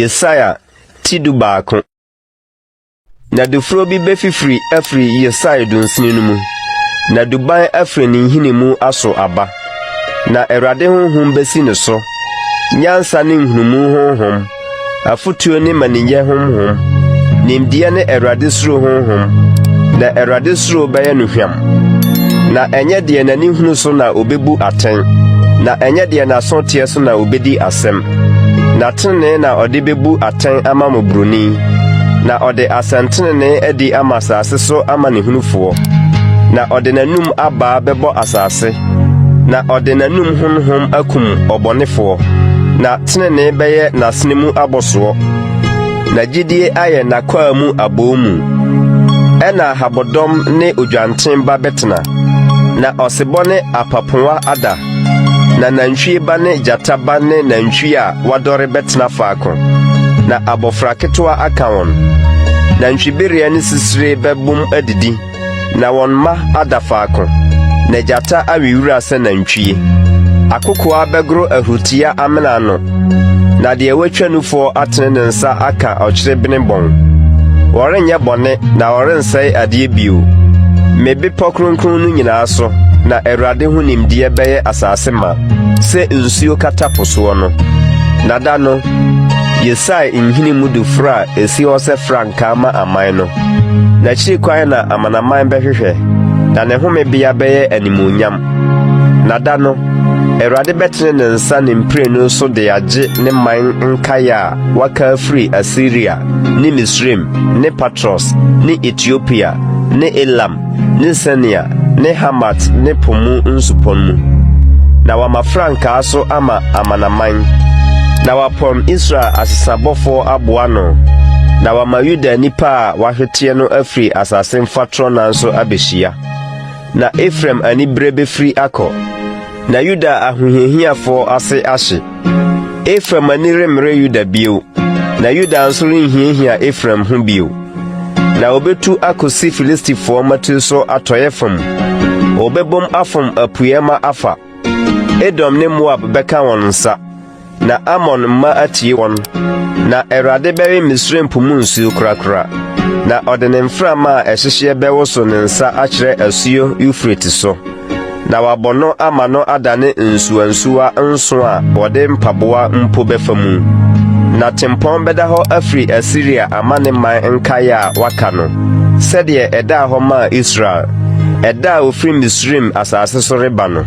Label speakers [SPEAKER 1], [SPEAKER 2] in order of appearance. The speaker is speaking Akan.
[SPEAKER 1] Yesaia ti 11. Na dufuro bi bɛfifiri afiri Yisai dunsini no mu, na duban afiri ne nhini mu aso aba. Na Awurade honhom bɛsi ne so, nyansa ne nhunumu honhom, afotuo ne mmaninyɛ honhom, nimdeɛ ne Awurade suro honhom, na Awurade suro bɛyɛ no hwam. Na ɛnyɛ deɛ n'ani hunu so na ɔbɛbu atɛn, na ɛnyɛ deɛ n'aso teɛ so na ɔbɛdi asɛm. Na tenenee na ɔde bɛbu atɛn ama mmɔborɔni, na ɔde asɛntenenee adi ama asase so amanehunufoɔ. Na ɔde n'anom abaa bɛbɔ asase, na ɔde n'anom honhom akum ɔbɔnefoɔ. Na tenenee bɛyɛ n'asene mu abɔsoɔ, na gyidie ayɛ n'akwaa mu aboomu. Ɛnna habɔdɔm ne odwanten ba bɛtena, na ɔsebɔ ne apapowa ada. Na nantwie ba ne gyata ba ne nantwie a wadɔre bɛtena faako, na abɔfra ketewa aka wɔn. Nantwibereɛ ne sisire bɛbom adidi, na wɔn mma ada faako, na gyata awe wira sɛ nantwie. Akokoaa bɛgoro ahuritia amena ano, na deɛ watwa nufoɔ atene ne nsa aka ɔkyerebene bɔn. Wɔrenyɛ bɔne na wɔrensɛe adeɛ bio. Me bepɔ kronkron no nyinaa so na Awurade ho nimdeɛ bɛyɛ asase ma, sɛ nsuo kata po soɔ no. Na da no, Yesai nhini mu duforɔ a ɛsi hɔ sɛ frankaa ma aman no. N'akyiri kwan na amanaman bɛhwehwɛ, na ne homebea bɛyɛ animuonyam. Na da no, Awurade bɛtene ne nsa ne mprenu so de agye ne man nkaeɛ a wɔaka afiri Asiria ne Misraim ne Patros ne Etiopia ne Elam ne Senea ne Hamat ne po mu nsupɔn mu. Na wama frankaa so ama amanaman, na wapɔn Israel asesabɔfoɔ aboa ano, na wama Yuda nnipa a wɔahweteɛ no afiri asase mfatorɔ nan so abɛhyia. Na Efraim aniberɛ bɛfiri akɔ, na Yuda ahohiahiafoɔ ase ahye. Efraim ani remmere Yuda bio, na Yuda nso renhiahia Efraim ho bio. Na wɔbɛtu akɔsi Filistifoɔ mmati so atɔeɛ fam. Wɔbɛbom afom apueɛ ma afa. Edom ne Moab bɛka wɔn nsa, na Amon mma atie wɔn. Na Awurade bɛwe Misraim po mu nsuo korakora, na ɔde ne mframa a ɛhyehyeɛ bɛwoso ne nsa akyerɛ asuo Eufrate so. na wabɔ no ama no adane nsuwansuwa nson a wɔde mpaboa mpo bɛfa mu. Na tempɔn bɛda hɔ afiri Asiria ama ne man nkaeɛ a wɔaka no, sɛdeɛ ɛdaa hɔ maa Israel, ɛda a wɔfiri Misraim asase so reba no.